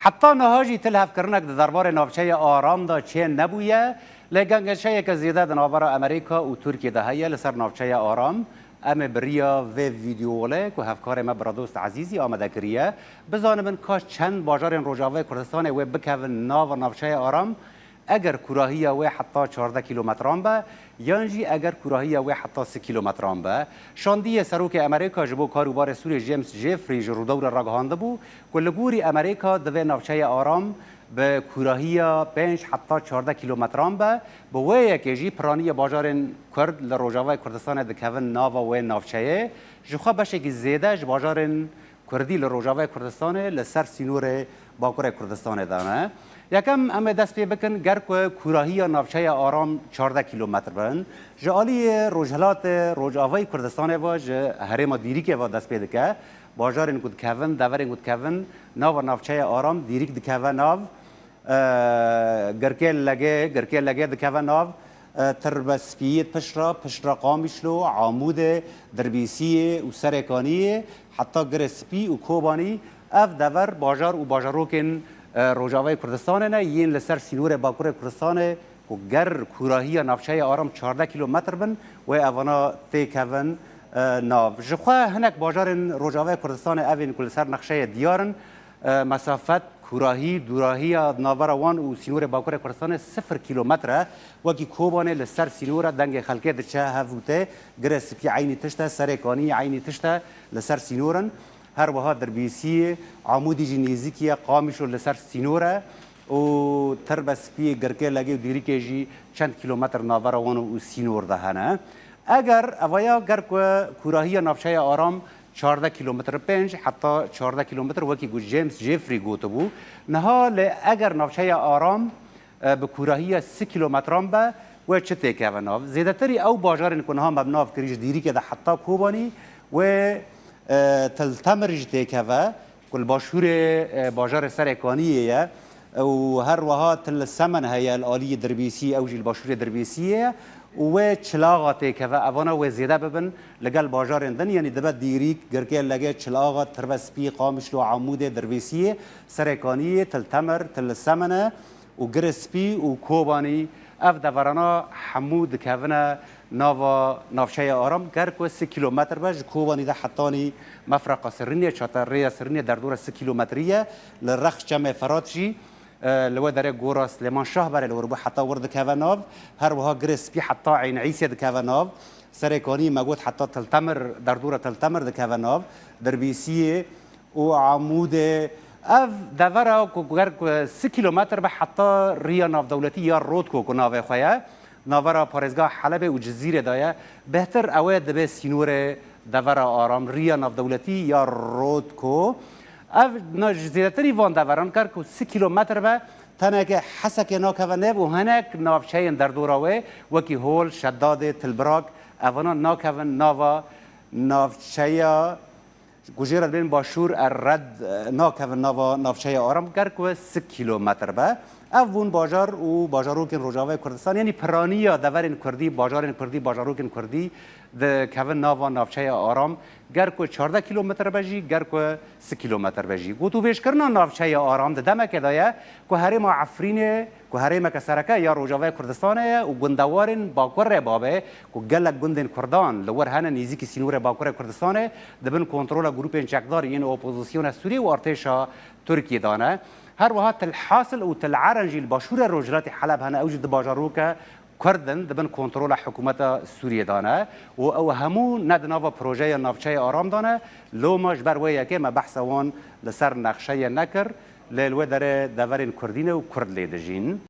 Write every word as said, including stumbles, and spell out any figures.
Heta niha jî til hevkirinek di derbarê navçeya Aram de çê nebûye, lê gengeşeyeke zêde di navbera Amerîka û Tirkiyê de heye li ser navçeya Aram. Em ê bi riya vê vîdeoyê ku hevkarê me Biradost Ezîzî amade kiriye, bizanibin ka çend bajarên Rojavayê Kurdistanê wê bikevin nava navçeya Aram, eger kûrahiya wê heta çardeh kîlometran be, yan jî eger kûrahiya wê heta sî kîlometran be. Şandiyê Serokê Amerîka ji bo kar û barê Sûriyê James Jeffrey ji Rûdewr re ragihandibû ku li gorî Amerîka divê navçeya Aram bi kûrahiya pênc heta çardeh kîlometran be. Bi wê yekê jî piraniya bajarên Kurd li Rojavayê Kurdistanê dikevin nava wê navçeyê. Ji xwe beşekî zêde ji bajarên Kurdî li Rojavayê Kurdistanê li ser sînorê Bakurê Kurdistanê de ne. Yekem em ê dest pê bikin, ger ku kûrahiya navçeya Aram çardeh kîlometr bin, ji aliyê rojhilatê Rojavayê Kurdistanê ve ji herêma Dîrîkê ve dest pê dike. Bajarên ku dikevin, deverên ku dikevin nava navçeya Aram, Dîrîk dikeve nav, e, Girkê Legê, Girkê Legê dikeve nav, e, Tirbespiyê piştre, piştre Qamîşlo, Amûdê, Dirbîsiyê û Serêkaniyê, heta Girê Spî û Kobanî. Ev dever, bajar û bajarokên, e, Rojavayê Kurdistanê ne, yên li ser sînorê Bakurê Kurdistanê ku ger kûrahiya navçeya Aram çardeh kîlometr bin, wê evana têkevin, e, nav. Ji xwe hinek bajarên Rojavayê Kurdistanê ev ên ku li ser nexşeyê diyar in, e, mesafet, kûrahî, dûrahiya navbera wan û sînorê Bakurê Kurdistanê sifir kîlometr e. Wekî Kobanê li ser sînora dengê xelkê diçe hev û tê, Girê Spî eynî tişt e, Serê Kanî eynî tişt e, li ser sînor in. Her wiha Dirbîsiyê, Amûdî jî nêzîkî ye, Qamîşlo li ser sînor e û Tirbespiyê, Girkê Legê û Dîrîkê jî çend kîlometr navbera wan û sînor de hene. Eger evaya ger ku kûrahiya navçeya Aram çardeh kîlometr, pênc heta çardeh kîlometr, wekî ku James Jeffrey gotibû, niha lê eger navçeya Aram, e, bi kûrahiya sî kîlometran be, wê çi têkeve nav? Zêdetirî ew bajarên ku niha me bi nav kirî ji Dîrîkê de heta Kobanî, wê, e, Til Temir jî têkeve, ku li başûrê, e, bajarê Serê Kaniyê ye, û her wiha Til Semen heye li aliyê Dirbîsî, ew jî li başûrê Dirbîsiyê ye û wê Çilaxa têkeve. Evana wê zêde bibin li gel bajarên din, yanî dibe Dîrîk, Girkê Legê, Çilaxa, Tirbespî, Qamîşlo, Amûdê, Dirbîsiyê, Serê Kaniyê, Til Temir, Til Semene û Girê Spî û Kobanî. Ev deverana hemû dikevine nava navçeya Aram. Ger ku sî kîlometr be, ji Kobanî de hetanî mefreqa Sirînê, çata rêya Sirînê derdora sî kîlometrî ye. Li rex çemê Ferat jî, e, li wê derê gora Silêman Şah berê li wir bû, heta wir dikeve nav. Her wiha Girê Spî heta Eyn Îsê dikeve nav. Serê Kanî me got heta Til Temir, derdora Til Temir dikeve nav. Dirbîsiyê û Amûdê. Ev devera ku ger ku sî kîlometr be heta riya navdewletî ya Rotko ku navê xwe ye, navbera parêzgeha Helebê û Cizîrê de ye, bêhtir ew ê dibe sînorê devera Aram, riya navdewletî ya Rotko. Ev na-, ji zêdetirî van deveran ger ku sî kîlometr be, teneke Hesekê nakeve nêv û hinek navçeyên derdora wê, wekî Hol, Şedadê, Tilbirak, evana nakevin nava navçeya Ku jê re dibên başûr e red, e, nakevin nava navçeya Aram, ger ku sî kîlometr be. Ev bûn bajar û bajarokên Rojavayê Kurdistan, yanî piraniya deverên Kurdî, bajarên Kurdî, bajarokên Kurdî dikevin nava navçeya Aram, ger ku çardeh kîlometr be jî, ger ku sî kîlometr be jî. Gotûbêjkirina navçeya Aram di demekê de ye ku herêma Efrînê, ku herêmeke sereke ya Rojavayê Kurdistanê ye û gundewarên Bakurê Babê, ku gelek gundên Kurdan li wir hene nêzîkî sînorê Bakurê Kurdistanê, di bin kontrola grûpên çekdar yên opozisyona Sûriyê û artêşa Tirkiyê de ne. Her wiha Til Hasil û Til Eren jî li başûrê rojhilatê Heleb hene, ew jî di bajaroke Kurd in, di bin kontrola hikûmeta Sûriyê de ne û ew hemû ne di nava projeya navçeya Aram de ne. Loma ji ber wê yekê me behsa wan li ser nexşeyê nekir, lê li wê derê deverên Kurdî ne û Kurd lê dijîn.